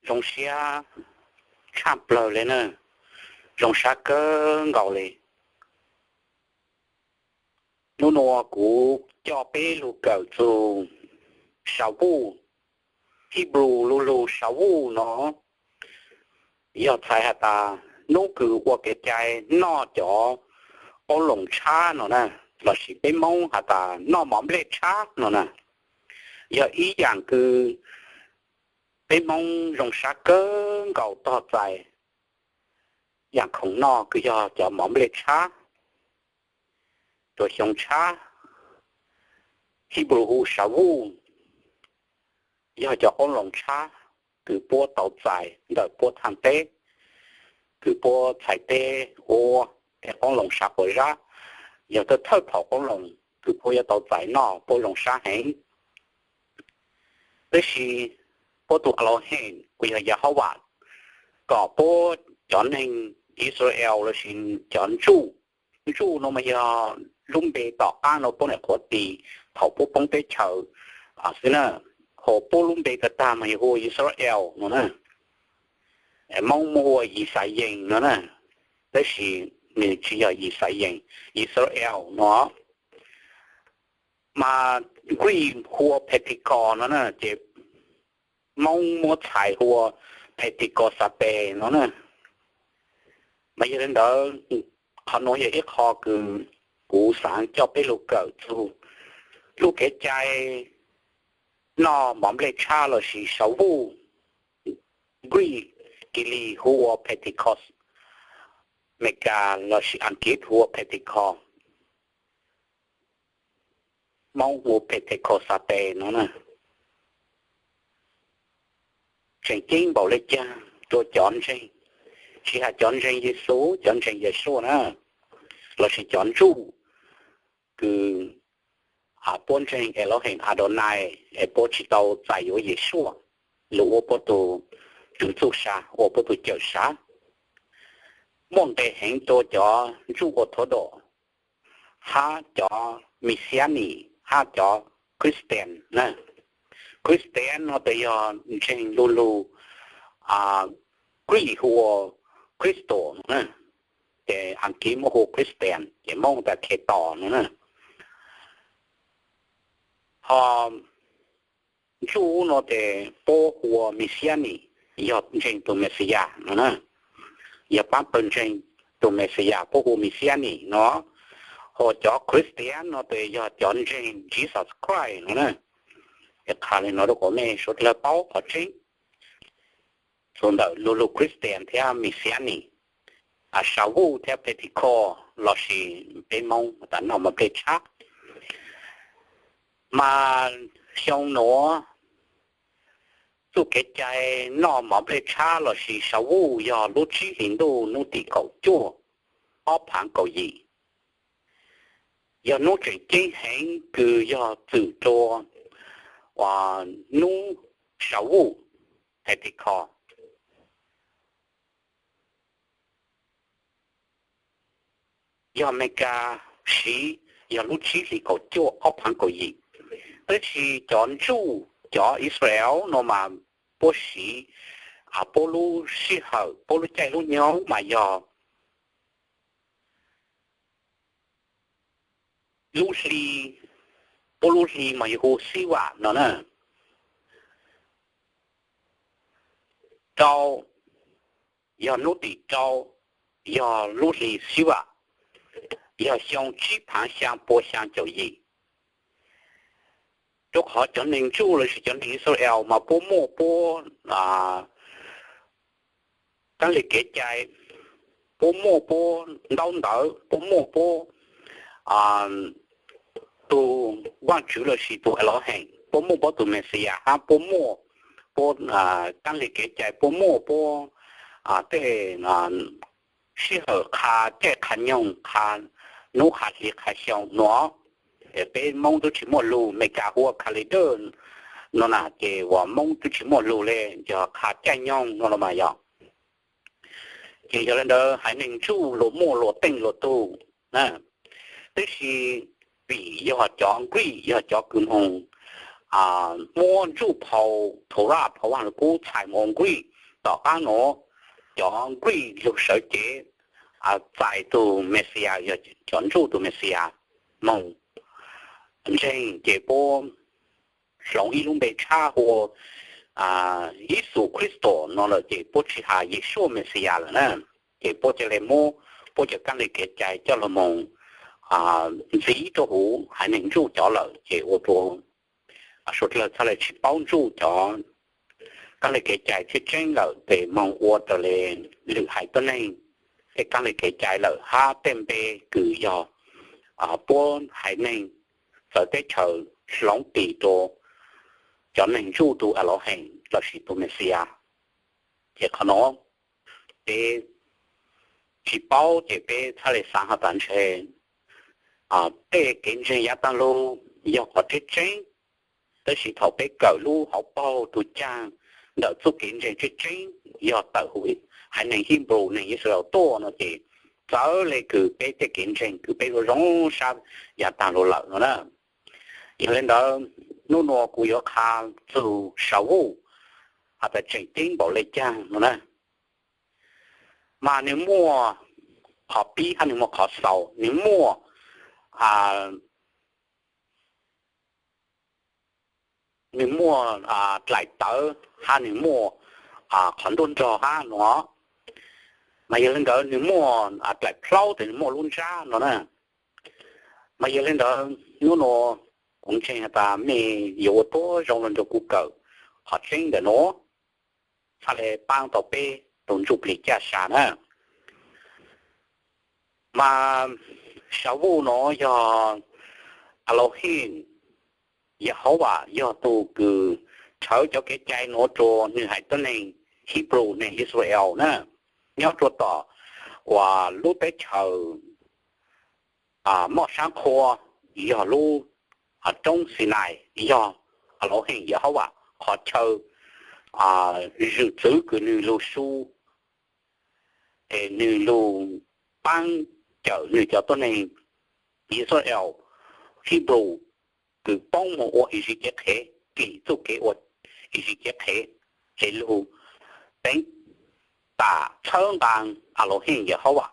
zoo siab tshaj plawg li na, zoo sab kawg nkaus li. Nub nua kuv coj peb lug kawm txug Shavuot, Hebrew lu lug Shavuot no, yog txhais has tas nub kws ua kev cai noj cov qoob loo tshab no na, lossis peb Moob has tas noj mov nplej tshab no na, yog ib yaam kws peb Moob zoo sab kawg nkaus tog txais yaam khoom noj kws yog cov mov nplej tshab, tuam xyoo tshab, Hebrew hu Shavuot, yog cov qoob loo tshab kws puab tau txais ntawm puab thaaj teb, kws puab txhais teb ua tej qoob loo sav quas zab, yog thawj thawj phaum qoob loo kws puab yuav tau txais noj puab zoo sab heev. Tab sis puab tug Elohim uas yog Yehauvas kom puab cov neeg Israel lossis cov ntsuj, ntsuj no mas yog lub npe tom qaab no puab nyam qhuav tis thaum puab poob teb chaws xwb na, ho puab lub npe tag tag mas yog hu ua Yisrael no na. Moob muab hu ua Yixayees no na, tab sis nws tsis yog Yixayees, Yisrael no. Mas Greek hu ua Pentecost no na, ces Moob muab txhais hu ua Pentecost Sunday no na. Mas yog li ntawd, qhov nuav yog ib qho kws kuv xaav coj peb lug kawm txug lub kev cai noj mov nplej tshab lossis Shavuot, Greek, Kilis hu ua Pentecost, Meskas lossis Askiv hu ua Pentecost, Moob hu ua Pentecost Sunday no na. Tseem ceeb npaum le caag rua cov ntseeg, tsis has cov ntseeg Yexus, cov ntseeg Yeshua na, lossis cov ntsuj kws puab ntseeg Elohim Adonai es puab tsis tau txais yuav Yeshua lug ua puab tug txuj sa, ua puab tug cawm sa. Muaj nqe heev rua cov ntsuj ua Orthodox hab cov Messianic hab cov Christian na. Christian no tes yog ntseeg lu lug Greek hu ua Christos no na, ces Askiv muab hu ua Christian ces Moob tas Khetos no na. Ho ntsuj no tes puab hu ua Messianic, yog ntseeg tug Mexiyas no na, yog paab pawg ntseeg tug Mexiyas puab hu Messianic no. Ho cov Christian no tes yog cov ntseeg Jesus Christ no na. Qha le no rua kom mej suav dlawg paub qhov tseeb. Txug ntawm lu lug Christian thiab Messianic, Shavuot thiab Pentecost lossis peb Moob tas noj mov nplej tshab. Mas xyoo nuav txuj kev cai noj mov nplej tshab lossis Shavuot yog lub tsib hlis ntuj nub tim kaum cuaj ob phaav kaum yim, yog nub tseem ceeb heev kws yog txwm rua nub Shavuot, Pentecost. Yog Amelikas siv yog lub tsib hlis kaum cuaj ob phaav kaum yim, tab sis cov ntsuj, cov Israel no mas puab siv, puab lub sij hawm, puab lub caij lub nyoog mas yog lub hli, puab lub hli mas yog hu Siva no na. Rau, yog nub tim rau, yog lub hli Siva, yog xyoo tsib phaav xyaa pua xyaa caum yim. Rua qhov cov neeg ntsuj lossis cov neeg Israel mas puab muaj puab kaab lig kev cai, puab muaj puab ntaub ntawv, puab muaj puab tug Vaajtswv lossis tug Elohim, puab muaj puab tug Mexiyas hab puab muaj puab kaab lig kev cai, puab muaj puab tej sij hawm qha caij qha nyoog, qha nub qha hli qha xyoo no. Peb Moob tub tsis muaj lug, Amelikas hu ua calendar no na, ces uas Moob tub tsis muaj lug le, yog qha caij nyoog no los mas yog. Ces yog le ntawd haiv neeg ntsuj luas muaj luas teej luas tug, tab sis vim yog cov Greek yog cov kws moog muab ntsuj phau Torah phau Vaaj Lug Kub txhais moog ua Greek, Tom qab nuav cov Greek lug sawv cev txais tug Mexiyas, yog cov ntsuj tug Mexiyas moog ntseeg, ces puab hloov ib lub npe tshab hu ua Yexus Khetos no lawm, ces puab tsi has Yeshua Mexiyas lawm na. Ces puab ca le muab puab cov kaab le kev cai coj lug moog ntxiv rua huv haiv neeg ntsuj cov lawm, ces ua rua suav dlawg txhaj le tsi paub ntsuj cov kaab le kev cai tseeb tseeb lawm, ces moog ua raws le lwm haiv tuab neeg tej kaab le kev cai lawm, hab tej npe kws yog puab haiv neeg txawv teb chaws hloov tis rua cov neeg ntsuj tug Alohim lossis tug Mexiyas. Ces qhov nuav peb tsi paub, ces peb txhaj le xaav has tas ntshe tej kev ntseeg yav taag lug yog qhov tseeb tseeb, tab sis thaum peb kawm lub hauv paug tug caag ntawm txuj kev ntseeg tseeb tseeb yog tawm huv haiv neeg Hebrew neeg Yixalayees tuaj no, ces txawv le kws peb tej kev ntseeg kws peb ua zoo sab yav taag lug lawm no na. Yog le ntawd, nub nuav kuv yuav qha txug Sauvuj has tas tseem ceeb npaum le caag no na. Mas nwg muaj qhov pib hab nwg muaj qhov xaus, nwg muaj nwg muaj dlaim tawv hab nwg muaj qhov ntuaj nrog hab no. Mas yog le ntawd nwg muaj dlaim plhaub tes nwg muaj lub ntsab no na. Mas yog le ntawd, nub nuav kuv ntseeg has tas mej yuav ua tuab zoo lug nrug kuv kawm qhov tseeb ntawm nuav, txhaj le paab tau peb tug ntsuj plig caj sa na. Mas Sauvuj nuav yog Alohim Yehauvas, yog tug kws rhawv cov kev cai nuav rua nwg haiv tuab neeg Hebrew neeg Yixalayees na, nyob rua tom uas lub teb chaws moj saab qhua, yog lub roob Xinais, yog Alohim Yehauvas qhov chaw zwm txwv kws nwg lug su, es nwg lug paab cawm nwg cov tuab neeg Yixalayees Hebrew kws poob moog ua Iziv cev qhev, dim txuj kev ua Iziv cev qhev, es lug teev tam txhawb nqaa Alohim Yehauvas,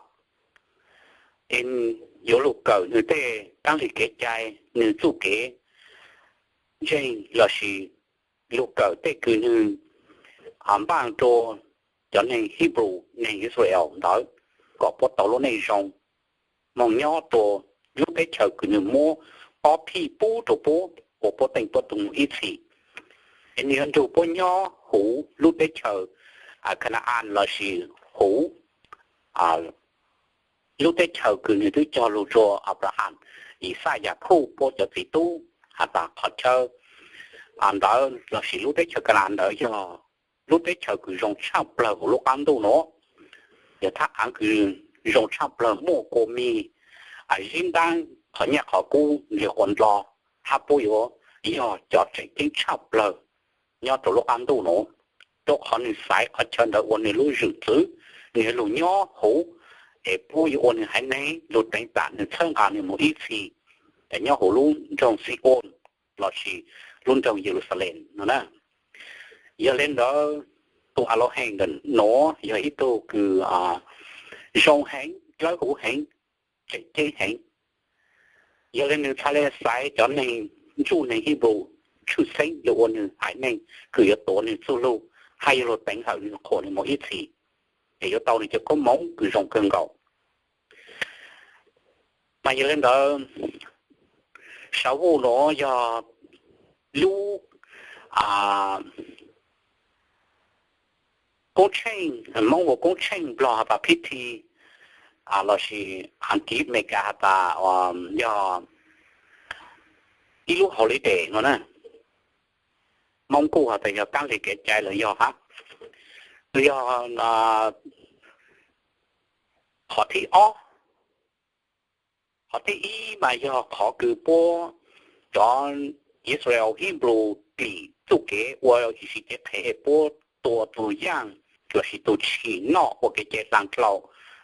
es yuav lug kawm nwg tej kaab lig kev cai, nwg txuj kev ntseeg lossis lug kawm tej kws nwg npaaj rua cov neeg Hebrew neeg Yixalayees ntawd kom puab tau lub neej zoo, moog nyob rua lub teb chaws kws nwg muab pob phij pub rua puab ua puab teej puab tug ib txhis. Es nwg yuav nrug puab nyob huv lub teb chaws Kana-an lossis huv lub teb chaws kws nwg twb cog lug rua Aplaham, Ixaj, Yakub puab cov txiv tub has tas qhov chaw ntawd lossis lub teb chaws Kana-an ntawd yog lub teb chaws kws zoo tshaaj plawg huv lub qaab ntuj nuav, yog thaj aav kws zoo tshaaj plawg, muaj kua mig, zib ntaab, qhov nyaj qhov kub, nqig quas nlo, hab puab yuav yog cov tseem ceeb tshaaj plawg nyob rua lub qaab ntuj nuav. Rua qhov nwg xaiv qhov chaw ntawd ua nwg lub zwm txwv, nwg lug nyob huv, es puab yuav ua nwg haiv neeg lug teev tam nwg txhawb nqaa nwg moog ib txhis, es nyob huv lub nroog Xi-oos lossis lub nroog Yeluxalees no na. Yog le ntawd, tug Alohim ntawm nuav yog ib tug kws zoo heev, dlawb huv heev, tseem ceeb heev. Yog le nwg txhad le xaiv cov neeg ntsuj neeg Hebrew tshwj xeeb lug ua nwg haiv neeg kws yuav tuav nwg txuj lug, hab yuav lug teev hawm nwg, qhuas nwg moog ib txhis, es yuav tau nwg cov koob moov kws zoo kawg nkaus. Mas yog le ntawd, Sauvuj nuav yog lub koob tsheej, Moob ua koob tsheej, Nplog has tas phib thi, lossis Askiv, Amelikas has tas yog ib lub holiday no na. Moob kuj has tas yog kaab lig kev cai los yog hab, yog qhov thib ob. Qhov thib ib mas yog qhov kws puab cov Yixalayees Hebrew dim txuj kev ua Iziv cev qhev, puab tua tug yaaj lossis tug tshim noj ua kev cai hla dlhau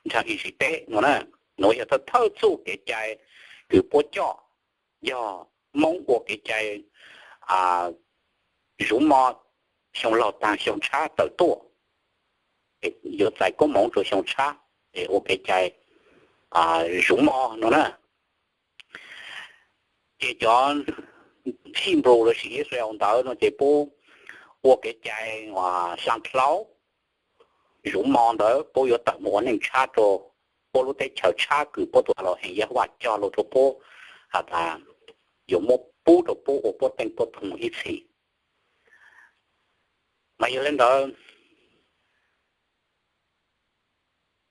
nraag Iziv teb no na. Nuav yog thawj thawj txuj kev cai kws puab coj, yog Moob ua kev cai zuv mo xyoo laug taag xyoo tshab tawm tuaj. yuav txais koob hmoov rua xyoo tshab, ua kev cai zuv mo no na. Ces cov Hebrew lossis Israel ntawd no ces puab ua kev cai hla dlhau zuv mo ntawd puab yuav tawm mus ua neej tshab rua puab lub teb chaws tshab kws puab tus Alohim Yehauvas cog lug rua puab has tas yuav muab pub rua puab ua puab teej puab toog ib txhis. Mas yog le ntawd,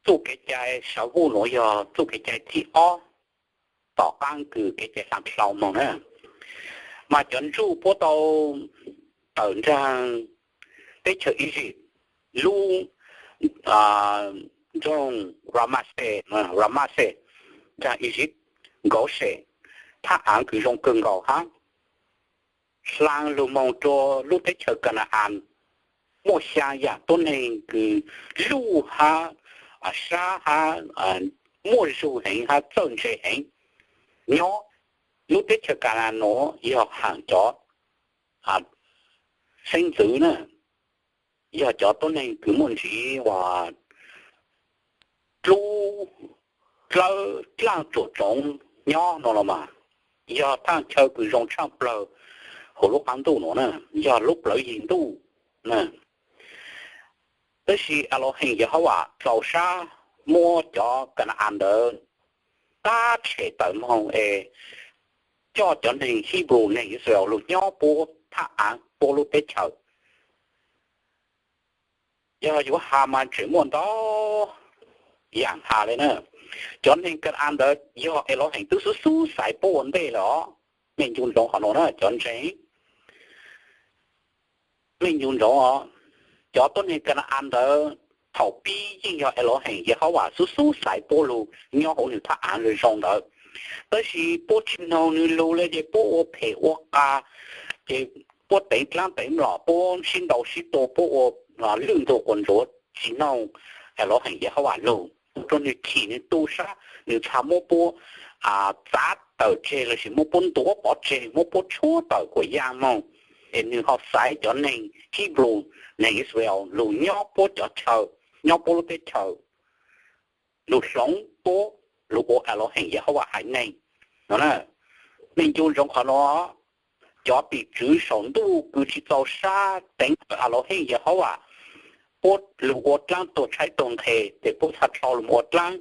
txuj kev cai sav vuj nuav yog txuj kev cai thib ob tom qaab kws kev cai hla dlhau moog na. Mas cov Jew puab tau tawm nraag teb chaws Egypt lub nroog Ramses, Ramses, nraag Egypt, Goshen, thaj aav kws zoo kawg nkaus hab, hlaa lug moog rua lub teb chaws Kana-an, muaj xyaa yaam tuab neeg kws luj hab sab hab muaj zug heev hab txawj ntse heev nyob. Lub teb chaws Kana-an nuav yog haam cov xeeb ntxwv na, yog cov tuab neeg kws muaj ntsiv ua dlub dlawb dlaaj tsuam tsoov nyob no los mas, yog thaj chaw kws zoo tshaaj plawg huv lub qaab ntuj nuav na, yog lub plawv yig ntuj na. Tab sis Alohim Yehauvas txaus sab muab cov Kana-an ntawd qab tshem tawm moog es coj cov neeg Hebrew neeg Israel lug nyob puab thaj aav puab lub teb chaws. Yog yuav has mas tseem muaj ntau yaam has le na. Cov neeg Kana-an ntawd yog Elohim twb xub xub xaiv puab ua ntej lawm os. Mej ncu ntsoov qhov nuav na cov ntseeg. Mej ncu ntsoov os, cov tuab neeg Kana-an ntawd thaum pib yeej yog Elohim Yehauvas xub xub xaiv puab lug nyob huv nwg thaj aav zoo ntawd. Tab sis puab tsi mloog nwg lug le ces puab ua phem ua qas, ces puab teev dlaab teev mlom, puab sib ntaus sib tua, puab ua lwj ntug quas ntsuav tsi mloog Elohim Yehauvas lug, ua rua nwg chim nwg tu sab, nwg txhaj muab puab txav tawm tseg lossis muab puab ntuav pov tseg, muab puab tshuab tawm kuam yaaj moog, es nwg ho xaiv cov neeg Hebrew, neeg Israel lug nyob puab cov chaw, nyob puab lub teb chaws, lug hloov puab lug ua Elohim Yehauvas haiv neeg no na. Mej ncu ntsoov qhov nuav, cov tim tswv saum ntuj kws tsi txaus sab teev hawm Elohim Yehauvas, puab lug ua dlaab tuag tshaib tuag nqhes ces puab txhaj rho lug ua dlaab.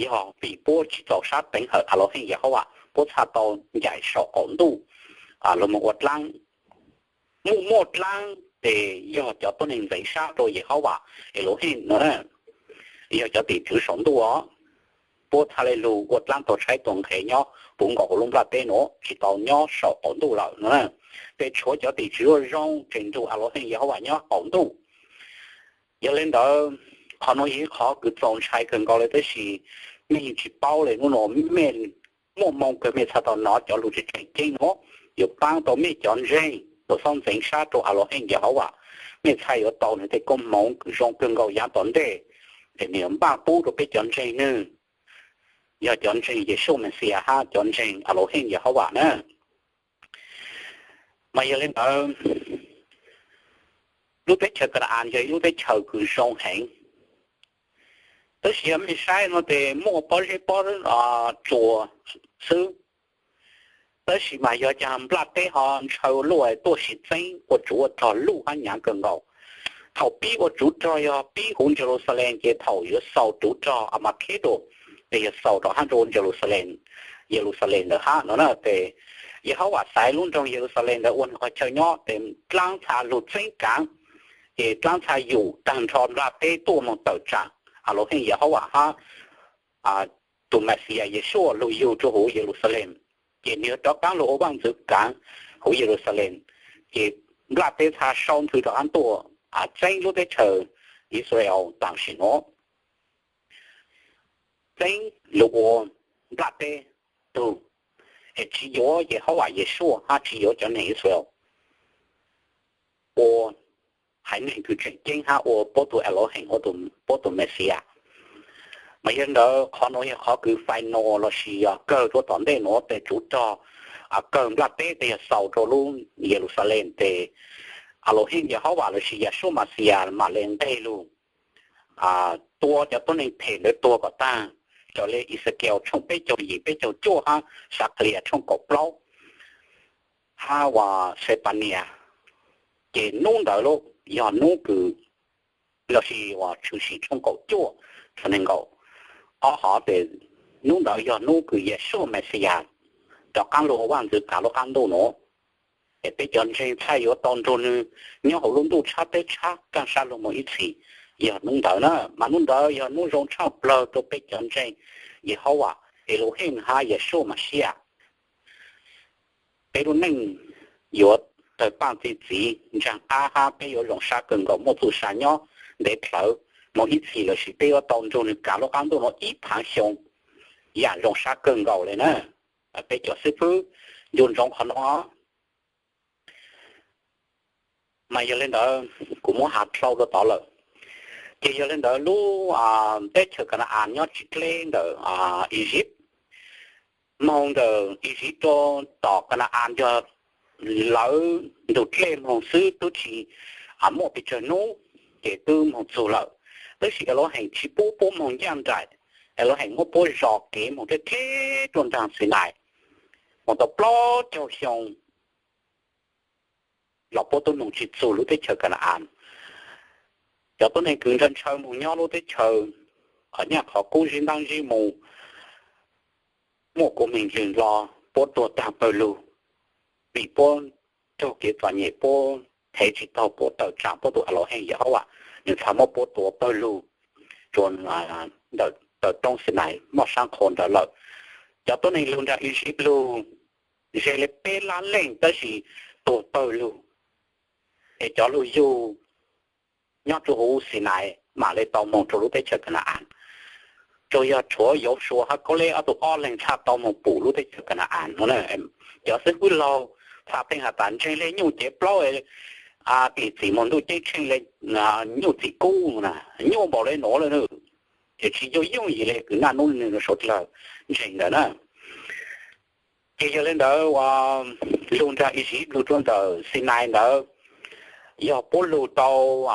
Yog vim puab tsi txaus sab teev hawm Elohim Yehauvas, puab txhaj tau ncaim saum qaum ntuj lug moog ua dlaab. Muaj muaj dlaab ces yog cov tuab neeg ntxeev sab rua Yehauvas Elohim no na, yog cov tim tswv saum ntuj os. Puab txhaj le lug ua dlaab tuag tshaib tuag nqhes nyob puv nkaus huv lub nplaj teb nuav, tsi tau nyob saum qaum ntuj lawm no na. Ces tshuav cov tim tswv zoo tseem nrug Elohim Yehauvas nyob qaum ntuj. Yog le ntawd, qhov nuav yog ib qhov kws txaus ntshai kawg nkaus le, tab sis mej yeej tsi paub le. Nub nua mej muaj moo kawg mej txhaj tau nov cov lug tseem ceeb nuav, yuav paab tau mej cov ntseeg tau xob ntxeev sab rua Elohim Yehauvas, mej txhaj yuav tau nwg tej koob hmoov kws zoo kawg nkaus yaav tom ntej, es nwg yuav npaj pub rua peb cov ntseeg nwg, yog cov ntseeg Yeshua Mexiyas hab cov ntseeg Elohim Yehauvas na. Mas yog le ntawd, lub teb chaws Kana-an yog ib lub teb chaws kws zoo heev, tab sis yog mej saib no ces muaj pob zeb pob tsuas xwb. Tab sis mas yog caag nplaj teb ho ntshaw luaj tuaj sis txeeb ua tsuv ua rog luj hab hnyav kawg nkaus. Thaum pib ua tsuv rog yog pib huv Yeluxalees, ces thaum yuav xaus tsuv rog Armageddon, ces yog xaus rov hab rua Yeluxalees, Yeluxalees ntawd hab no na. Ces Yehauvas xaiv lub nroog Yeluxalees ntawd ua nwg qhov chaw nyob, ces dlaab txhaj lug txeeb kaav, ces dlaab txhaj yum taag nrho nplaj teb tuaj moog tawm tsaam Elohim Yehauvas hab tus Mexiyas Yeshua lug yug rua huv Yeluxalees, ces nwg yuav rov qaab lug ua vaaj ntxwv kaav huv Yeluxalees, ces nplaj teb txhaj sau ntxhw rov qaab tuaj txeeb lub teb chaws Israel tam sim nuav, txeeb lug ua nplaj teb tug, es tsi yuav Yehauvas Yeshua hab tsi yuav cov neeg Israel ua haiv neeg kws tseem ceeb hab ua puab tug Elohim, puab tug Mexiyas. Mas yog ntawd qhov nuav yog qhov kws final lossis yog kawg rua tom ntej nuav, tes tsuv rog kawg nplaj teb tes yog xaus rua lub Yeluxalees, tes Alohim Yehauvas lossis Yeshua Mexiyas mam li nqeg lug tua cov tuab neeg phem ntawd tuag kom tag, raws li Exekiel tshooj peb caug yim peb caug cuaj hab Sakhalyas tshooj kaum plaub hab uas Xepanias. Ces nub ntawd lub yog nub kws, lossis uas Tshwm Sim tshooj kaum cuaj, tshooj nees nkaum ob hov tes, nub ntawd yog nub kws Yeshua Mexiyas rov qaab lug ua vaaj ntxwv kav lub qaab ntuj nuav. Es peb cov ntseeg txhaj yuav tau nrug nwg nyob hauv lub ntuj tshab teb tshab kaaj sab lug moog ib txhis. Yog nub ntawd na, mas nub ntawd yog nub zoo tshaj plawg rua peb cov ntseeg Yehauvas Elohim hab Yeshua Mexiyas. Peb lub neej yuav tawg paaj txi txiv ntsaag qab hab peb yuav zoo sab kawg nkaus, muaj txuj sa nyob ntev dlhawv moog ib txhis, lossis peb yuav tau nrug nwg kav lub qaab ntuj nuav ib phaav xyoo yaam zoo sab kawg nkaus le na. Peb cov xib fwb ncu ntsoov qhov nuav. Mas yog le ntawd kuv muab has dlhau rua tod lawm. Ces yog le ntawd lub teb chaws Kana-as nyob tsis dleb ntawm Iziv, moog ntawm Iziv rua tom Kana-as yog lawv ntug dlej moog xwb, twb tsis muaj pes tsawg nub ces twb moog txug lawm. Tab sis Elohim tsis pub puab moog ncaj nraim, Elohim muab puab zos kev moog dleb dleb rua nraag Xinais, moog tau plaub caug xyoo los puab tub moog tsis txug lub teb chaws Kana-as. Cov tuab neeg kws ntshaw ntshaw moog nyob lub teb chaws qhov nyaj qhov kub zib ntaab zib mus, muaj kuv meeg zws nlo, puab tuag taag pawg lug, vim puab raug kev txom nyem, puab thev tsis taug, puab tawm tsaam puab tug Elohim Yehauvas, nwg txhad muab puab tua pawg lug rua ntawm taw roob Xinais moj saab qhua ntawd lawm. Cov tuab neeg lug nraag Iziv lug ze le peb lab leej tab sis tuag pawg lug, es cov lug yug nyob rua huv Xinais mam le tau moog rua lub teb chaws Kana-as. Tsuas yog tshuav Yausuas hab Kaub Leb ob tug ob leeg txhaj tau moog pum lub teb chaws Kana-as nuav. Cov xib fwb laug txhaj pheej has tas ntseeg le nyuj cev plaub, kis txim moog ntuj ceeb tsheej le nyuj txim kub, nyuaj npaum le nuav le, ces tsis yooj yooj yim le kws naj nub nwg suav dlawg ntseeg ntawd na. Ces yog le ntawd lug nraag Iziv lug rua ntawm Xinais ntawd yog puab lug tau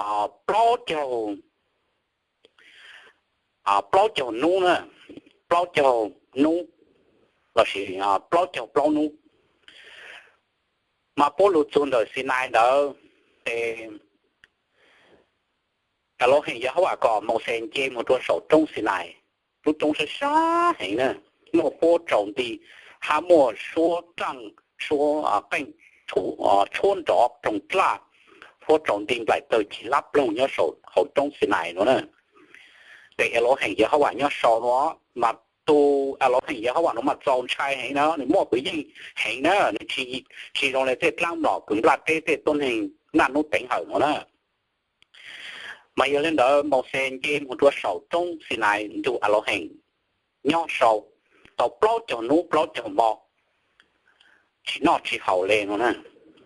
plaub caug, plaub caug nub na, plaub caug nub lossis plaub caug plaub nub. Mas puab lug txug ntawm Xinais ntawd, ces Elohim Yehauvas kom Mauxes nce moog rua saum roob Xinais, lub roob sab sab heev na, muaj puab tsaus nti hab muaj suab raaj suab qeej tshuab nrov roog dlaj, puab tsaus nti nplaim tawg cig lab ploog nyob saum hauv roob Xinais nuav na. Ces Elohim Yehauvas nyob sau nuav, mas tug Elohim Yehauvas nuav mas txaus ntshai heev na, nwg muaj kwv yeej heev na, nwg tsis zoo le tej dlaab mlom kws nplaj teb tej tuab neeg naj nub teev hawm nuav na. Mas yog le ntawd Mauxes nce moog rua saum roob Xinais ntug Elohim nyob sau tau plaub caug nub plaub caug mo, tsis noj tsis haus le nuav na.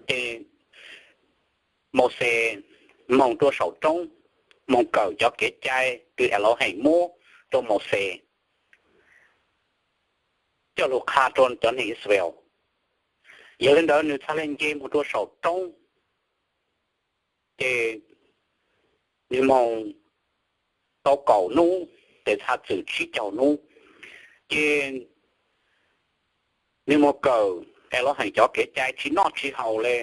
Ces Mauxes moog rua saum roob, moog kawm cov kev cai kws Elohim muab rua Mauxes coj lug qha rua cov neeg Israel. Yog le ntawd nwg txhaj le nce moog rua saum roob, ces nwg moog tau kaum nub, tes txhaj txwm tsib caug nub, ces nwg moog kawm Elohim cov kev cai tsis noj tsis haus le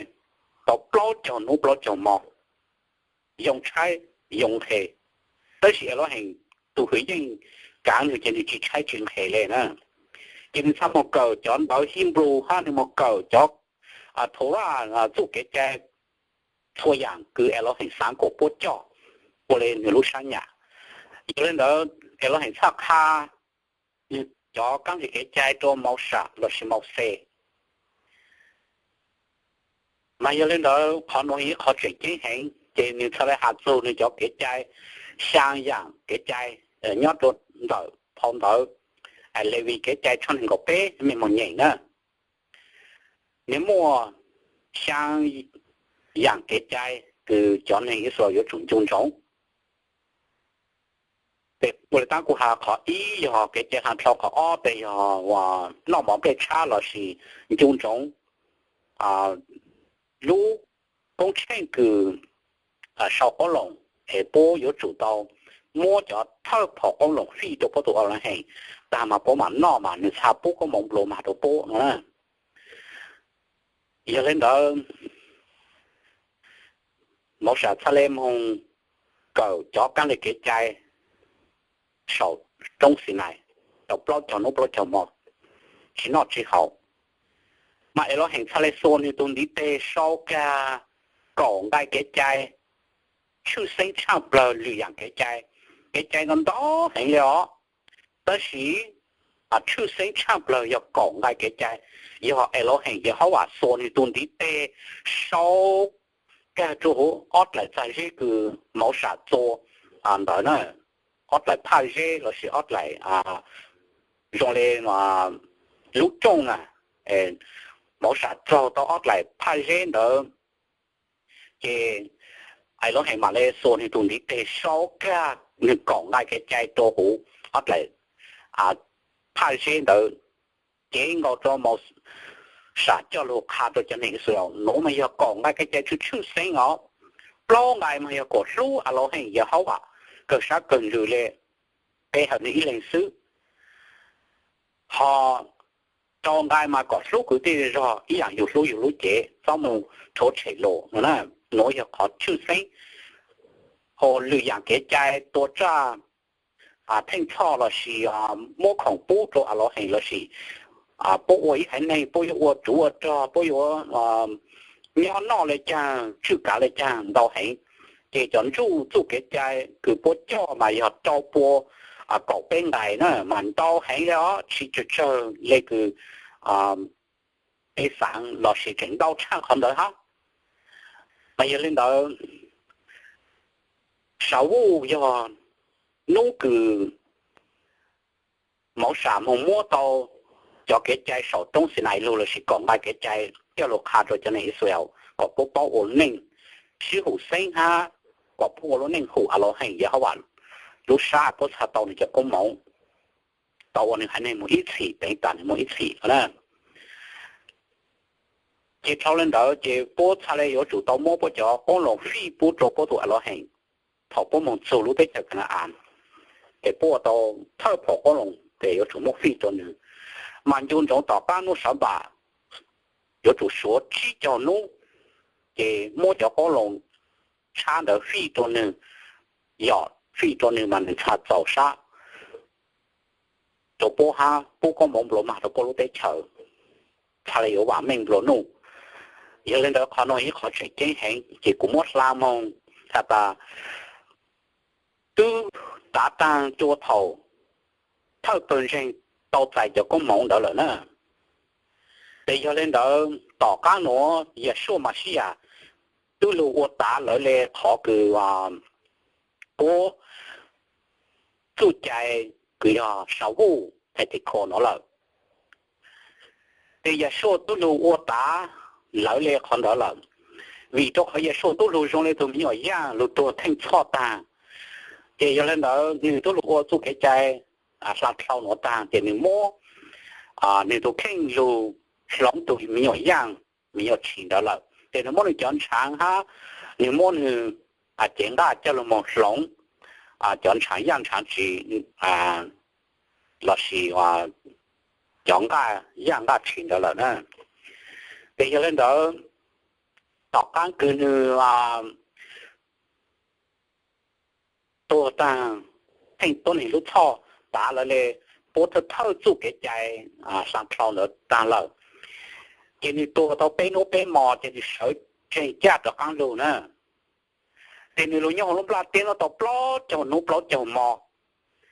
tau plaub caug nub plaub caug mo, yoo tshaib yoo nqhes. Tab sis Elohim tug hwm yeej kaav nwg ces nwg tsis tshaib tsis nqhes le na. Ces nwg txhaj moog kawm cov ntawv Hinbru hab nwg moog kawm cov Torah, txuj kev cai txhua yaam kws Elohim xaav kuas puab coj ua le nwg lub sab nyam. Yog le ntawd Elohim txhaj qha nwg cov kaab zig kev cai rua Mauxes lossis Mauxes. Mas yog le ntawd qhov nuav yog ib qhov tseem ceeb heev, ces nwg txhaj le has txug nwg cov kev cai, xyaa yaam kev cai nyob rua ntawm phau ntawv Levis kev cai tshooj nees nkaum peb mej moog nyeem na. Nwg muaj xyaa yaam kev cai kws cov neeg Israel yuav tsum ncu ntsoov. Tes ua le taab kuv has qhov ib yog kev cai has dlhau, qhov ob tes yog noj mov nplej tshab lossis ncu ntsoov lub koob tsheej kws sau qoob loo, es puab yuav tsum tau muab cov thawj phom qoob loo fij rua puab tug a loo hees, tag mas puab mam noj mas nwg txha pub koob moov nplua mag rua puab no na. Yog le ntawd, Mauv Sam txhaj le moog kawm cov kaab le kev cai saum roob Xinais tau plaub caug nub plaub caug mo, tsi noj tsi haus. Mas Elohim txhaj le xuas nwg tug ntiv teg sau kag kaum nqai kev cai, tshwj xeeb tshaaj plawg lwm yaam kev cai. Kev cai ntau ntau heev le os, tab sis tshwj xeeb tshaaj plawg yog kaum nqai kev cai, yog Elohim Yehauvas xuas nwg tug ntiv teg sau kag rua huv ob dlaim txag zeb kws Mauv Sam txua ntawd na. Ob dlaim phaj zeb lossis ob dlaim zoo le lub rooj na, Mauv Sam txaug tau ob dlaim phaj zeb ntawd, ces Elohim mam le xuas nwg tug ntiv teg sau kag nwg kaum nqai kev cai rua huv ob dlaim phaj zeb ntawd, cev nkaus rua Mauv Sam coj lug qha rua cov neeg Yixalayees, nuav mas yog kaum nqai kev cai tshwj tshwj xeeb os. Plaub nqai mas yog kuas hlub Elohim Yehauvas kawg sab kawg ntsws le, pe hawm nwg ib leeg xwb. Ho rau nqai mas kom hlub kwv tij zog ib yaam yug hlub yug lub cev, txhob moog rhuav tshem lus no na. Nuav yog qhov tshwj xeeb, ho lwm yaam kev cai tua tsaj theej txhoj lossis muab khoom pub rua Elohim lossis puab ua ib haiv neeg puab yuav ua tsov ua rog, puab yuav nyob noj le caag tswj kav le caag ntau heev. Ces cov ntsuj txuj kev cai kws puab coj mas yog rau pua kaum peb nqai na, mas ntau heev le os, tsi tsawg tsawg le kws peb xaav lossis tseem ntau tshaj qhov ntawd hab. Mas yog le ntawd, Sauvuj yog nub kws Mauv Sam moog muab tau cov kev cai saum roob Xinais lug lossis kaum nqai kev cai coj lug qha rua cov neeg Yixalayees kom puab paub ua neej sib hum xeeb hab kom puab ua lub neej hum Elohim Yehauvas lub sab, puab txhaj tau nwg cov koob moov, tau ua nwg haiv neeg moog ib txhis, teev tas nwg moog ib txhis no na. Ces dhau le ntawd ces puab txhaj le yuav tsum tau muab puab cov qoob loo fij pub rua puab tug Elohim. Thaum puab moog txug lub teb chaws Kana-as, ces puab ua tau thawj phom qoob loo ces yuav tsum muab fij rua nwg. Mas ncu ntsoov tom qab nub sawv npam yuav tsum suav tsib caug nub, ces muab cov qoob loo tshab ntawd fij rua nwg, yog fij rua nwg mas nwg txhaj txaus sab rua puab hab pub koob moov nplua mag rua puab lub teb chaws, txhaj le yuav vam meej nplua nuj. Yog le ntawd qhov nuav ib qhov tseem ceeb heev ces kuv muab hla moog has tas twb tav taag rua thaum thawj pawg ntseeg tau txais cov koob moov ntawd lawm na. Ces yog le ntawd tom qab nuav Yeshua Mashiach twb lug ua tav lawv le qhov kws puab txuj cai kws yog Sauvuj Pentecost nuav lawm. Ces Yeshua twb lug ua tav lawv le qhov ntawd lawm, vim rua qhov Yeshua tub lug zoo le tug me nyuam yaaj lug tuag theej txhoj taag. Ces yog le ntawd nwg tub lug ua txuj kev cai hla dlhau nuav taag ces nwg muab nwg tug kheej lug hloov tug me nyuam yaaj, me nyuam tshis ntawd lawm. Ces nwg muab nwg cov ntshaav hab nwg muab nwg cev nqaj coj lug moog hloov cov ntshaav yaaj ntshaav tshis lossis cov nqaj yaaj nqaj tshis ntawd lawm na. Ces yog le ntawd, tom qaab kws nwg tuag taag, theej tuab neeg lub txhoj tav lawv le puab thawj thawj txuj kev cai hla dlhau ntawd taag lawm, ces nwg tuag tau peb nub peb mo ces nwg sawv tsees caj rov qaab lug na. Ces nwg lug nyob huv lub nplaj teb nuav tau plaub caug nub plaub caug mo,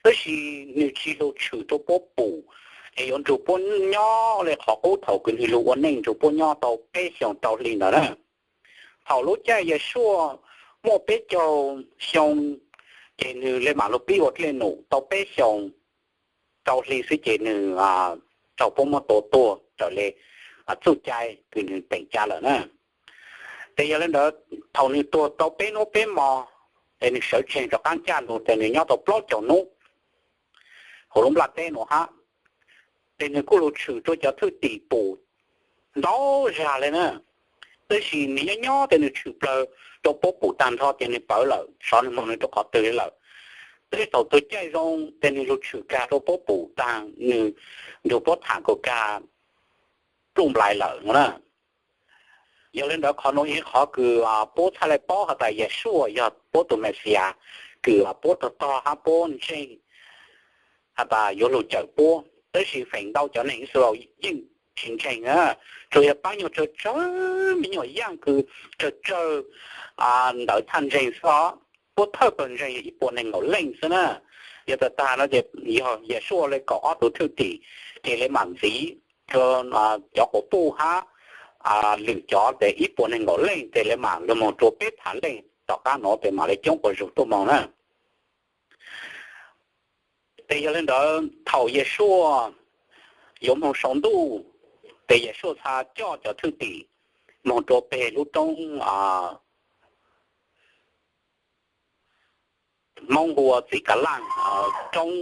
tab sis nwg tsi lug tshwm rua puab pum, es yuav nrug puab nyob le qhov qub thaum kws nwg lug ua neej nrug puab nyob tau peb xyoos rau hli ntawd na. Thaum lub caij Yeshua muaj peb caug xyoo, ces nwg le maam lug pib ua dlej num tau peb xyoos rau hli xwb ces nwg raug puab muab tua tuag raws le txuj cai kws nwg teem ca lawm na. Ces yog le ntawd, thaum nwg tuag tau peb nub peb mo, es nwg sawv tsees rov qaab caj lug ces nwg nyob tau plaub caug nub huv lub nplaj teb nuav hab. Ces nwg kuj lug tshwm rua cov thwj tim pum ntau zag le na. Tab sis nws nyob nyob ces nws tshwm plawg rau pob pum tag nrho ces nws pawv lawm, xyov nws mus nws rau qhov twg lawm. Twb thaum twg caij zoo ces nws lug tshwm kag rau pob pum tag, nws nrug puab tham kaum kag pluj nplais lawm no na. Yog li ntawd qhov nuav yog qhov kws puab txhaj le paub has tas Yeshua yog puab tug Mexiyas kws puab tog tog hab puab ntseeg has tas yuav lug cawm puab. Tab sis feem ntau cov neeg Israel yeej tsis ntseeg, tsuas yog paab nyuag tsawg tsawg me nyuam yaaj kws tsawg tsawg ntawd txhaj ntseeg xwb os. Puab thawj pawg ntseeg yog ib puas neeg nkaum leej xwb na. Yog tas tag no ces yog Yeshua le kaum ob tug thwj tim ces le mam ntxiv rua cov quas puj hab lwm cov tes ib puas neeg nkaum leej tes le mam lug moog rua peb phav leej, tom qab nuav tes mam le coob quas zug tuaj moog na. Tes yog le ntawd thaum Yeshua yuav moog sau ntuj, tes Yeshua txha coj cov thwj tim moog rua peg lub roob Hmoob hu ua Txiv Kav Laaj, roob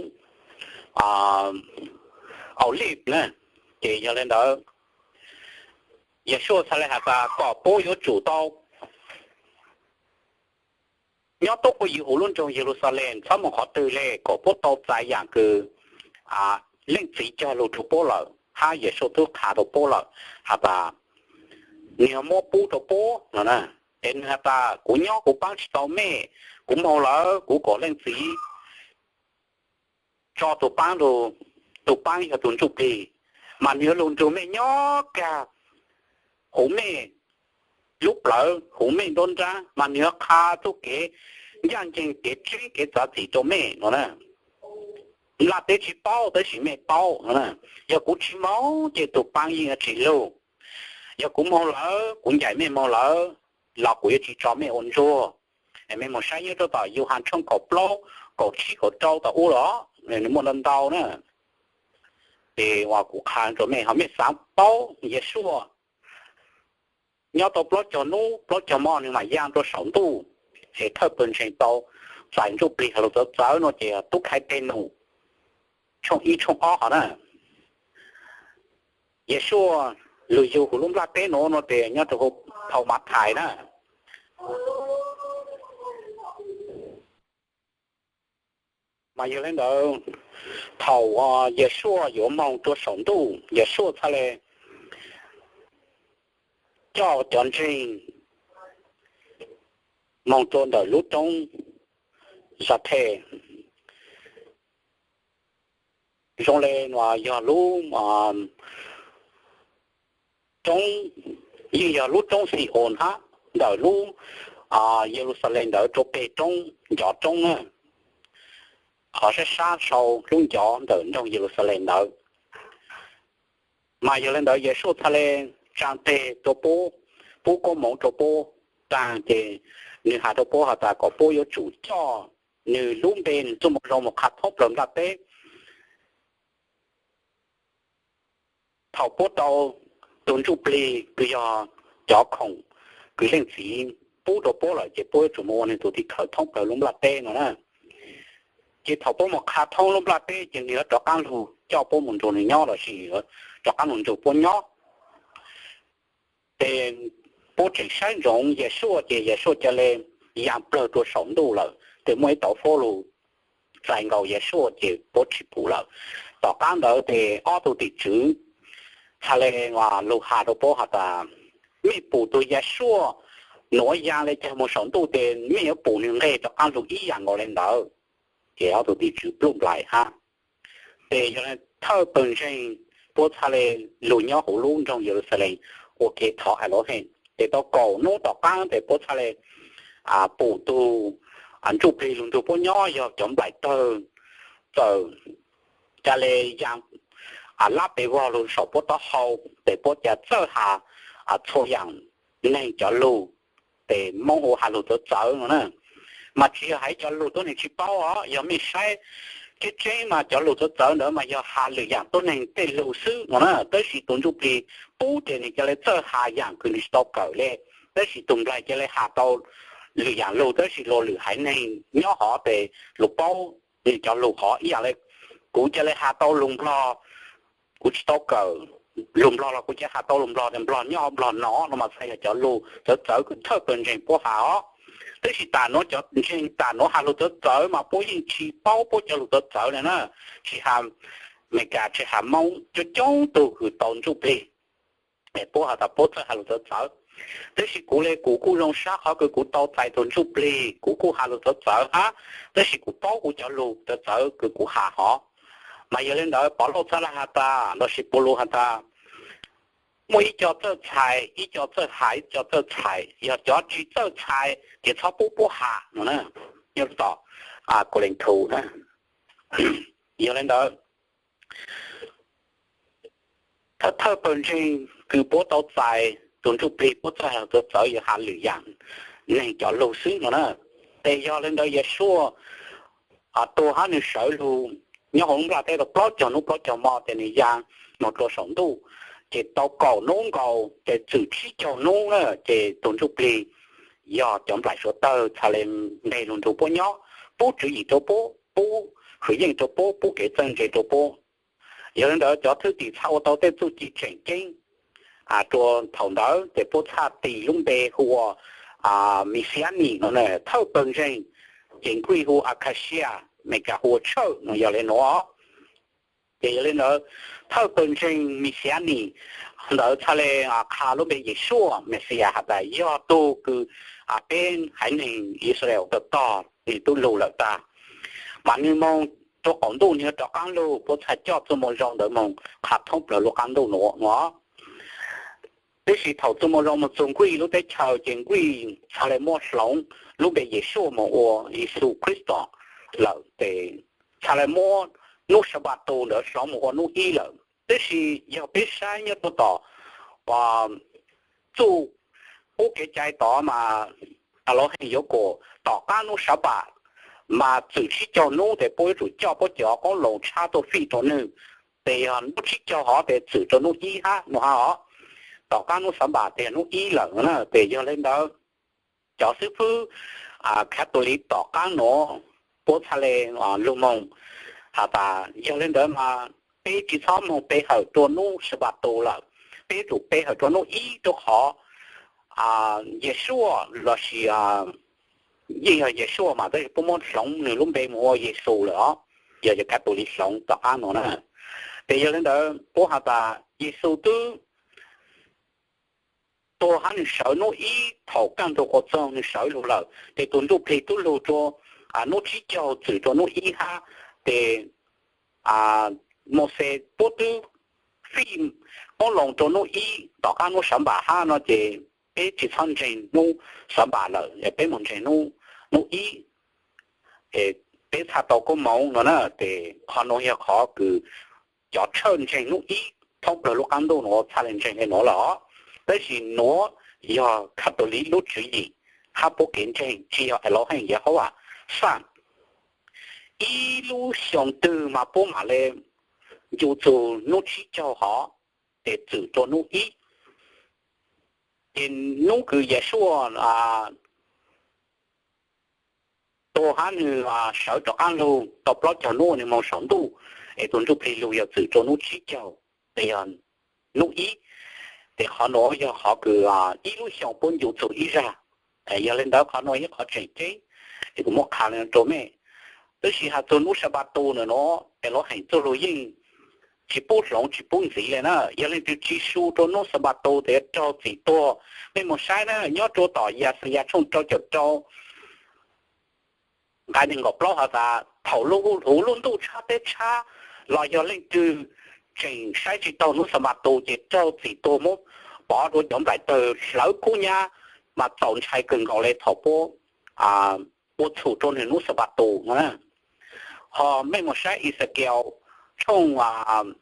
Aulij na. Ces yog le ntawd Yeshua txha le has tas kom puab yuav tsum tau nyob tuab quj yws huv lub nroog Yeluxalees txhob moog qhov twg le kom puab tau txais yaam kws Leej Txiv cog lug rua puab lawm hab Yeshua twb qha rua puab lawm has tas nwg yuav muab pub rua puab no na. Ces nwg has tas kuv nyob kuv paab tsis tau mej, kuv moog lawm kuv kom Leej Txiv tso tug paab lug, tug paab yog tug Ntsuj Plig, mas nwg yuav lug nrug mej nyob kag huv mej lub plawv, huv mej nruab nrab, mas nwg yuav qha txuj kev ncaaj nceeg kev tseeb kev txav txim rua mej no na. Nplaj teb tsis paub tab sis mej paub no na. Yog kuv tsis moog ces tug paab yeej yuav tsis lug. Yog kuv moog lawm, kuv ncaim mej moog lawm los kuv yuav tsis tso mej ua ntsuag. Mej moog saib nyob rua tom Yauhas tshooj kaum plaub, kaum tsib kaum rau tom ub los nws muaj ntau ntau na. Ces uas kuv qha rua mej ho mej xaav paub Yeshua nyob tau plaub caug nub plaub caug mo nwg maam yaa rua saum ntuj, es thawj pawg ntseeg tau txais Ntsuj Plig has lug txawv txawv no ces Tub Khaiv Teg Num tshooj ib tshooj ob hov na. Yeshua lug yug huv lub nplaj teb nuav no tes nyob rua huv phau Mathais na. Mas yog le ntawd, thaum Yeshua yuav moog rua saum ntuj, Yeshua txhaj le coj cov ntseeg moog rua ntawm lub roob Zathes, zoo le yog lub roob, yeej yog lub roob Xi-oos hab ntawm lub Yeluxalees ntawd rua peg roob ncov roob na, qhov sab sab sau lub ncov ntawm nroog Yeluxalees ntawd. Mas yog le ntawd Yeshua txhaj le tsaa teg rua puab, pub koob moov rua puab taag ces nwg has rua puab has tas kom puab yuav tsum coj nwg lub npe nwg txuj moo zoo moog qha thoob plawg nplaj teb. Thaum puab tau tug Ntsuj Plig kws yog cov khoom kws Leej Txiv pub rua puab lawm ces puab yuav tsum moog ua nwg tug tim khawv thoob plawg lub nplaj teb no na. Ces thaum puab moog qha thoob lub nplaj teb ces nwg yuav rov qaab lug coj puab moog nrug nwg nyob lossis rov qaab lug nrug puab nyob. Ces puab tseem saib ntsoov Yeshua ces Yeshua ca le yaa plawg rua saum ntuj lawm, ces muaj ib tauv fab lug txais nkaus Yeshua ces puab tsis pum lawm. Tom qaab ntawd ces ob tug tim tswv txhaj le lug has rua puab has tas, mej pum tug Yeshua nuav yaa le caag moog saum ntuj ces mej yuav pum nwg nqeg rov qaab lug ib yaam nkaus le ntawd. Ces ob tug tim tswv pluj nplais hab. Ces yog le thawj pawg ntseeg puab txhaj le lug nyob huv lub nroog Yeluxalees ua ke thov Aluhees. Ces tau kaum nub tom qaab ces puab txhaj le pum tug Ntsuj Plig lug nrug puab nyob yog cov nplaim tawg txawm ca le yaa lab pes vog lug saum puab taub hau, ces puab ca txawj has txhua yaam neeg cov lug, ces Moob hu has lug txawv txawv no na. Mas tsis yog hais cov lug tuab neeg tsis paub os, yog mej saib tseeb tseeb mas cov lug txawv txawv ntawd mas yog has lwm yaam tuab neeg tej lug xwb no na. Tab sis tug Ntsuj Plig pub ces nwg ca le txawj has yaam kws nwg tsis tau kawm le. Tab sis tug nplaig ca le has tau lwm yaam lug, tab sis luas lwm haiv neeg nyob hov ces luas paub nwg cov lug hov ib yaam le. Kuv ca le has tau lug Nplog, kuv tsis tau kawm lus Nplog los kuv cia has tau lus Nplog tias Nplog nyob Nplog no no mas txhais yog cov lus txawv txawv kws thawj pawg ntseeg puab has os. Tab sis tam nuav cov ntseeg tam nuav has lus txawv txawv mas puab yeej tsis paub puab cov lus txawv txawv le na, tsis has Amelikas tsis has Moob coob coob tug kws tau ntsuj plig, puab has tas puab txawj has lus txawv txawv. Tab sis kuv le kuv kuj zoo sab qhov kws kuv tau txais tug ntsuj plig kuv kuj has lus txawv txawv hab, tab sis kuv paub kuv cov lus txawv txawv kws kuv has hov. Mas yog le ntawd Pov Lauj txhaj le has tas lossis Pov Lug has tas muaj ib co txawj txhais ib co txawj has ib co txawj txhais, yog cov tsis txawj txhais ces txhob pub puab has no na, nyob tom Kuv Leej Thus na. Yog le ntawd thawj thawj pawg ntseeg kws puab tau txais tug ntsuj plig puab txawj has lus txawv txawv yog has lwm yaam neeg cov lug xwb no na. Tes yog le ntawd Yeshua tuag hab nwg sawv lug nyob huv nplaj teb tau plaub caug nub plaub caug mo tes nwg ya moog rua saum ntuj, ces tau kaum nub nkaus ces txwm tsib caug nub na, ces tug ntsuj plig yog cov nplaim suav tawg txhaj le nqeg lug nrug puab nyob, pub tswv yim rua puab, pub hwm yeej rua puab, pub kev txawj ntse rua puab. Yog le ntawd cov thwj tim txhaj ua tau tej txuj ci tseem ceeb rua thaum ntawd ces puab txhaj tis lub npe hu ua Messianic no, thawj pawg ntseeg ces Nkuj hu Acacia, Amelikas hu ua tshawj no yog le nuav. Ces yog le ntawd thawj pawg ntseeg Messianic ntawd txhaj le qha lub npe Yeshua Mexiyas has tas yog tug kws peb haiv neeg Yixalayees tau tog nwg tub lug lawm tag. Mas nwg moog rua qaum ntuj nwg yuav rov qaab lug, puab txhaj coj txuj moo zoo ntawd moog qha thoob plawg lub qaab ntuj nuav nuav. Tab sis thaum txuj moo zoo moog txug Nkuj lub teb chaws ces Nkuj txhaj le muab hloov lub npe Yeshua moog ua Yexus Khetos lawm, tes txhaj le muab nub Xanpataus ntawd hloov moog ua nub ib lawm. Tab sis yog peb saib nyob rua tom txuj qub kev cai tod mas Elohim yuav kom tom qaab nub Xanpataus mas txwm tsib caug nub tes puab yuav tsum coj puab cov qoob loo tshab tuaj fij rua nwg, tes yog nub tsib caug hov tes txwm rua nub ib hab no hab os. Tom qaab nub Xanpataus tes yog nub ib lawm na, tes yog le ntawd cov xib fwb Catholic tom qaab nuav puab txhaj le lug moog has tas yog le ntawd mas peb tsi txhob moog pe hawm rua nub Xanpataus lawm, peb yuav tsum pe hawm rua nub ib rua qhov Yeshua lossis yeej yog Yeshua mas tab sis puab muab hloov nwg lub npe moog ua Yexus lawm os. Yog cov Catholic hloov tom qaab nuav na. Tes yog le ntawd puab has tas Yexus twb tuag hab nwg sawv nub ib thaum kaj ntug quas txoog nwg sawv lug lawm, tes tug ntsuj plig tub lug rua nub tsib caug txwm rua nub ib hab, tes Mauxes puab twb fij qoob loo rua nub ib tom qaab nub Xanpataus hab no ces peb tsi txhob ntseeg nub Xanpataus lawm, peb moog ntseeg nub ib, peb txhaj tau koob moov no na. Tes qhov nuav yog qhov kws cov tshawj ntseeg nub ib thoob plawg lub qaab ntuj nuav txhaj le ntseeg le nuav lawm os. Tab sis nuav yog Catholic lub tswv yim hab puab kev ntseeg, tsi yog Elohim Yehovas xaj. Ib lub xyoo twg mas puab mam le ncu txug nub tsib caug hov, tes txwm rua nub ib. Ces nub kws Yeshua tuag hab nwg sawv rov qaab lug tau plaub caug nub nwg moog saum ntuj, es tug ntsuj plig lug yog txwm rua nub tsib caug, tes yog nub ib. Tes qhov nuav yog qhov kws ib lub xyoo puab ncu txug ib zag. Yog le ntawd qhov nuav yog qhov tseem ceeb, es kuv muab qha le rua mej. Tab sis has txug nub Xanpataus nuav, Elohim txuj lug yeej tsi pub hloov tsi pub ntxiv le na. Yog leej twg tsi su rua nub Xanpataus tes yuav raug txim tuag. Mej moog saib na, nyob rua tom Yaxayas tshooj rau caum rau nqai neeg nkaum plaub has tas thaum lub huv lub ntuj tshab teb tshab los yog leej twg tseem saib tsi taug nub Xanpataus ces raug txim tuag, muab pov rua cov nplaim tawg hlawv kub nyab, mas txaus ntshai kawg nkaus le thaum puab ua txhum rua nwg nub Xanpataus no na. Ho mej moog saib Exekiel tshooj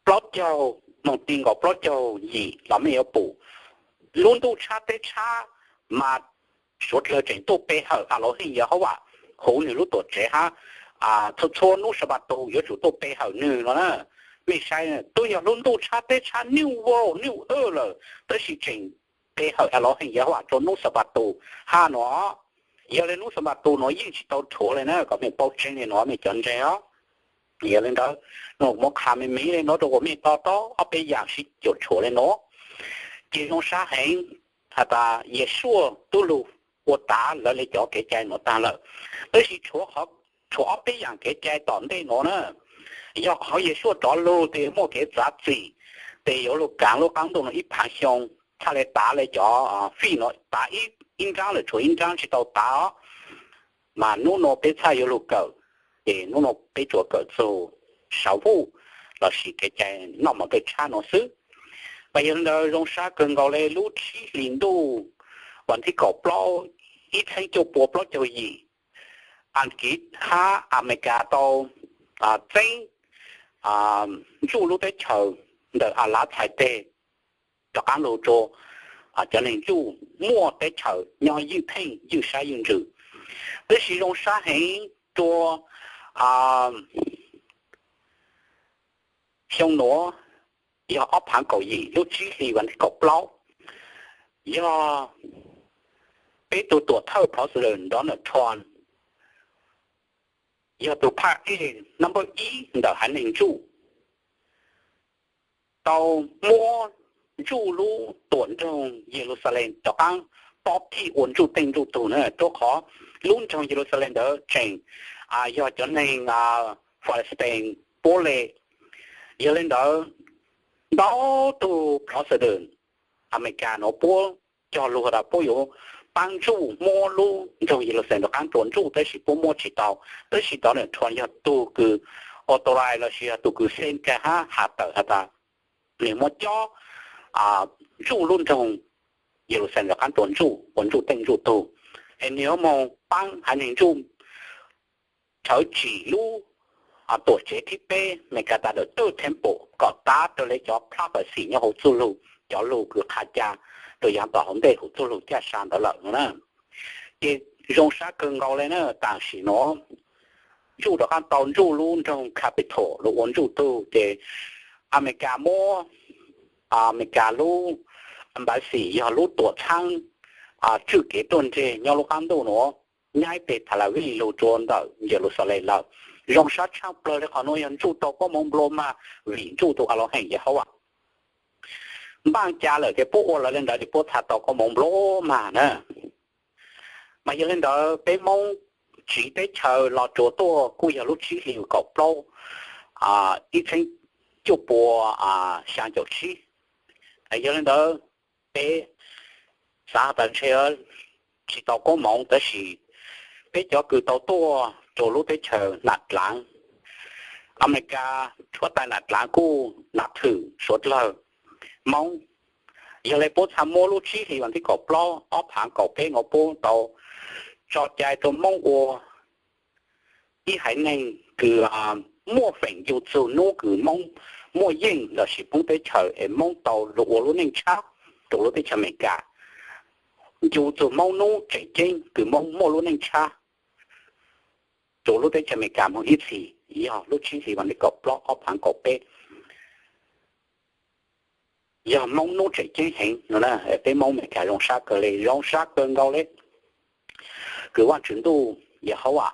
plaub caug moog ti nkaus plaub caug yim los mej yuav pum lub ntuj tshab teb tshab mas suav dlawg tseem tuaj pe hawm Elohim Yehovas huv nwg lub tuam tsev hab, txhua txhua nub Xanpataus yuav tsum tuaj pe hawm nwg no na. Mej saib, twb yog lub ntuj tshab teb tshab nyuj vau nyuj wj lawm, tab sis tseem pe hawm Elohim Yehovas rua nub Xanpataus hab no. Yog le nub Xanpataus nuav yeej tsi tau rhuav le na, kom mej paub tseeb le nuav mej cov ntseeg os. Yog li ntawd, muab qha me me li no rau kom mej to taub ob peb yaam sib cuam tshuam li no, ces zoo sab heev has tas Yeshua tub lug ua tav lawv le cov kev cai nuav taag lawm. Tab sis tshuav ob peb yaam kev cai tom ntej nuav na, yog qhov Yeshua rov lug tes muaj kev txav txim, tes yuav lug kaav lub qaab ntuj nuav ib phaav xyoo, txhaj le tav le cov fij nuav tav ib nraab lawm tshuav ib nraab tsi tau tav os. Mas nub nua peb txhaj yuav lug kawm, ces nub nua peb tsuas kawm txug Shavuot lossis kev cai noj mov kawg tshab nuav xwb. Mas yog li ntawd zoo sab kawg nkaus le lub tsib hlis ntuj vas thib kaum plaub ib txheeb cuaj pua plaub caug yim, Askiv hab Amelikas tau txeeb ntsuj lub teb chaws ntawm Alav txhais teg rov qaab lug rua cov neeg ntsuj muaj teb chaws nyob ywj pheej ywj sab ywj ntsws. Tab sis zoo sab heev rua xyoo nuav yog ob phaav kaum yim lub tsib hlis vas thib kaum plaub, yog peb tug tuam thawj President Donald Trump yog tug phaj ej number ib ntawm haiv neeg ntsuj tau muab ntsuj lub tuam nroog Yeluxalees rov qaab pob tij ua ntsuj teej ntsuj tug na, rua qhov lub nroog Yeluxalees ntawd tseem yog cov neeg Palestine puab le. Yog li ntawd, ntau tug president Amelikas nuav puab cog lug has tas puab yuav paab ntsuj muab lub nroog Yeluxalees rov qaab rua ntsuj, tab sis puab muab tsi tau. Tab sis Donald Trump yog tug kws authorize lossis yog tug kws xeeb kag hab has tawm has tas nwg muab cob ntsuj lub nroog Yeluxalees rov qaab rua ntsuj ua ntsuj teej ntsuj tug, es nwg yuav moog paab haiv neeg ntsuj tshawv tsim lub tuam tsev thib peb Amelikas tas dawm twj temple kom tav rua le cov prophecy nyob huv txuj lug, cov lug kws qha ca rua yaav tom hauv ntej huv txuj lug caj sa ntawd lawm no na. Ces zoo sab kawg nkaus le na, tam sim nuav ntsuj rov qaab tau ntsuj lub nroog Capitol lug ua ntsuj tug, ces Amelikas muab Amelikas lub embassy yog lub tuam txhaab tswj kev ruaj ntseg nyob lub qaab ntuj nuav nyaib peg Tel Aviv lug rua ntawm Yeluxalees lawm. Zoo sab tshaaj plawg le qhov nuav yog ntsuj tau koob moov nplua mag vim ntsuj tug Alohim Yehauvas. Npaaj ca lawm ces puab ua lawv le ntawd ces puab txha tau koob moov nplua mag na. Mas yog le ntawd peb Moob tsiv teb chaws los rua tuaj kuj yog lub tsib hlis kaum plaub ib txheeb cuaj pua xyaa caum tsib. Yog le ntawd peb xaav has tas ntshe tsi tau koob moov, tab sis peb cov kws tau tuaj rua lub teb chaws Nam Dlaav, Amelikas tshuav tais Nam Dlaav kuj nam thwm suav dlawg Moob. Yog le puab txha muab lub tsib hlis vas thib kaum plaub ob phaav kaum peb nuav puab tau tso cai rua Moob ua ib haiv neeg kws muaj feem ncu txug nub kws Moob muaj yeej lossis poob teb chaws es Moob tau lug ua lub neej tshab rua lub teb chaws Amelikas. Ncu txug Moob nub tseem ceeb kws Moob muaj lub neej tshab rua lub teb chaws Amelikas moog ib txhis yog lub tsib hlis vas thib kaum plaub ob phaav kaum peb. Yog Moob nub tseem ceeb heev no, peb Moob Amelikas zoo sab kawg le, zoo sab kawg nkaus le kws Vaajtswv ntuj Yehauvas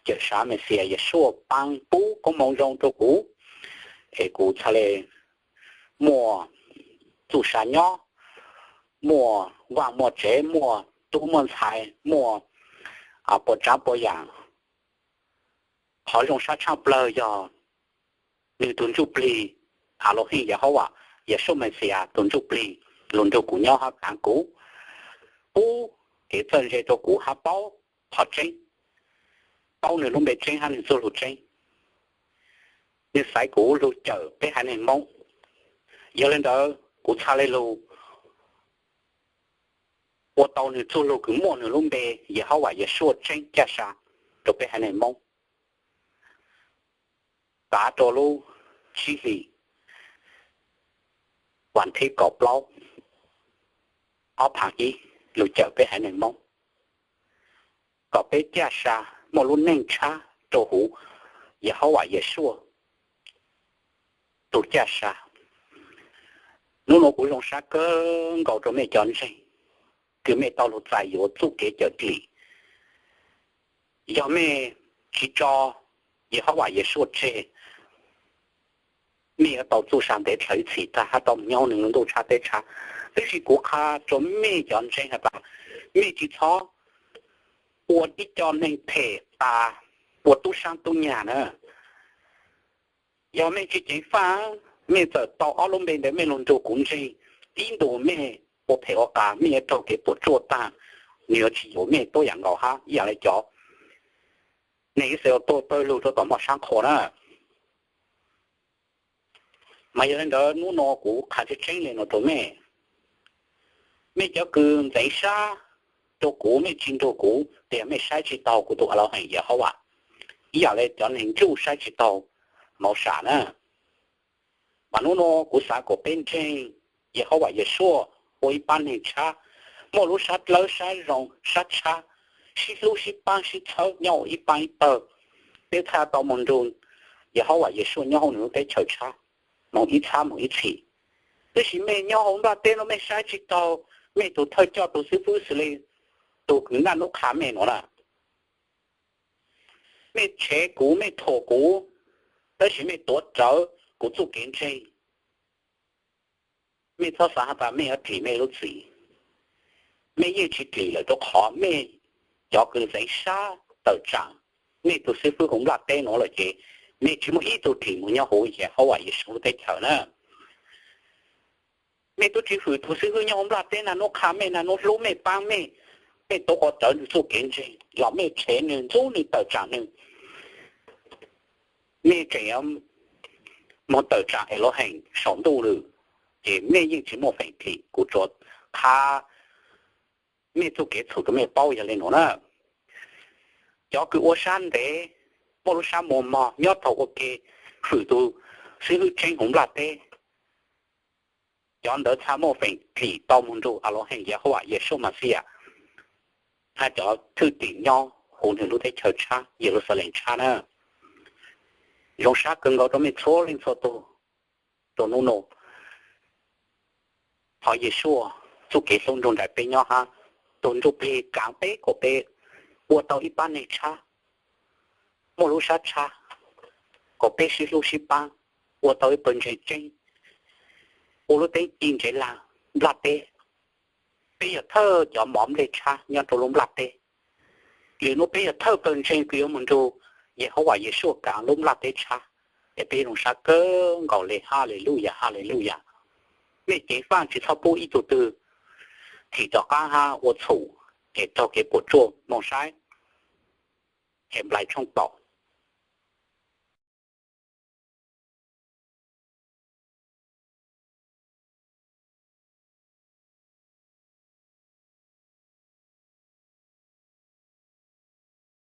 Cawmseej Mexiyas Yeshua paab pub koob moov zoo rua kuv, es kuv txhaj le muaj txuj sa nyob, muaj vaaj muaj tsev, muaj tub muaj ntxhais, muaj puas tsaav puas yaam. Qhov zoo sab tshaaj plawg yog nwg tug ntsuj plig, Alohim Yehauvas, Yeshua Mexiyas tug ntsuj plig lug nrug kuv nyob hab kaav kuv, pub kev txawj ntse rua kuv hab paub qhov tseeb, paub nwg lub npe tseeb hab nwg txuj lug tseeb. Nwg xaiv kuv lug cawm peb haiv neeg Moob. Yog le ntawd kuv txhaj le lug ua tau nwg txuj lug kws muaj nwg lub npe Yehauvas Yeshua tseeb caj sa rua peb haiv neeg Moob. Tav rua lub tsib hlis vas thib kaum plaub ob phaav ib lug cawm peb haiv neeg Moob kom peb caj sa muaj lub neej tshab rua huv Yehauvas Yeshua tug caj sa. Nub nua kuv zoo sab kawg nkaus rua mej cov ntseeg kws mej tau lug txais yuav txuj kev cawm dlim. Yog mej tsi tso Yehauvas Yeshua tseg, mej yuav tau txuj sa ntev dlhawv ib txhis tag hab tau moog nyob huv nws lub ntuj tshab teb tshab. Tab sis kuv qha rua mej cov ntseeg has tas, mej tsi txhob ua ib co neeg phem tas ua tub saab tub nyag na. Yog mej tsi ceev faj, mej txawm tau ob lub npe ntawd mej lug nrug kuv ntseeg, ib ntus mej ua phem ua qas mej yuav raug kev puam tsuaj tag, nws yuav tsi yuav mej tuab yaam nkaus hab ib yaam le cov neeg Israel tuaj pawg lug rua tom moj sab qhua na. Mas yog le ntawd nub nua kuv qha tseeb tseeb le nuav rua mej, mej cov kws ntxeev sab rua kuv, mej tsi nrug kuv, tes mej saib tsi taug kuv tug Alohee Yehauvas, ib yaam le cov neeg ntsuj saib tsi taug Mauxas na. Mas nub nua kuv xaav kuas peb ntseeg Yehauvas Yeshua ua ib paab neeg tshab, muaj lub sab dlawb sab zoo sab tshab, sib hlub sib paab sib txhawb nyob ua ib paab ib pawg. Peb txhaj tau moog nrug Yehauvas Yeshua nyob huv nws lub teb chaws tshab, moog ib txhab moog ib txhis. Tab sis mej nyob huv nplaj teb nuav mej saib tsi taug mej tug thawj coj tug xib fwb xws le tug kws naj nub qha mej nuav na. Mej tshev kuv, mej thuam kuv, tab sis mej tuav rawv kuv txuj kev ntseeg. Mej txhob xav has tas mej yuav dlim mej lub txim. Mej yeej tsi dlim lawm rua qhov mej cov kws ntxeev sab tawm tsaam mej tug xib fwb huv nplaj teb nuav lawm ces mej tsi muaj ib tug dlim moog nyob huv Yehauvas Yeshua lub teb chaws na. Mej tub tsi hwm tug xib fwb nyob huv nplaj teb naj nub qha mej, naj nub hlub mej paab mej, mej tuav rawv nwg txuj kev ntseeg los mej tshev nwg ntxub nwg tawm tsaam nwg, mej tseem yuav moog tawm tsaam Elohee saum ntuj lawm, ces mej yeej tsi muaj feem dlim. Kuv tsuas qha mej txuj kev txhum rua mej paub yog le nuav na. Cov kws ua sab ntev, muaj lub sab muag mog nyob taug ua ke, hwm tug xib fwb tseeb huv nplaj teb, cov ntawd txhaj muaj feem dlim tau moog nrug Alohee Yehauvas Yeshua Mexiyas hab cov thwj tim nyob huv nwg lub teb chaws tshab Yeluxalees tshab na. Zoo sab kawg nkaus rua mej txhua leej txhua tug rua nub nua. Thov Yeshua txuj kev hlub nrug nraim peb nyob hab tug ntsuj plig kaav peb kuas peb ua tau ib paab neeg tshab, muaj lub sab tshab, kuas peb sib hlub sib paab, ua tau ib pawg ntseeg tseeb, ua lub teeb ci ntsev laag nplaj teb. Peb yog thawj cov mov nplej tshab nyob rua lub nplaj teb. Lwm nub peb yog thawj pawg ntseeg kws yuav moog nrug Yehauvas Yeshua kaav lub nplaj teb tshab, es peb zoo sab kawg nkaus le. Haleluyas, haleluyas. Mej ceev faj tsi txhob pub ib tug twg thim rov qaab hab ua txhum es raug kev puam tsuaj. Moog saib Henplais tshooj kaum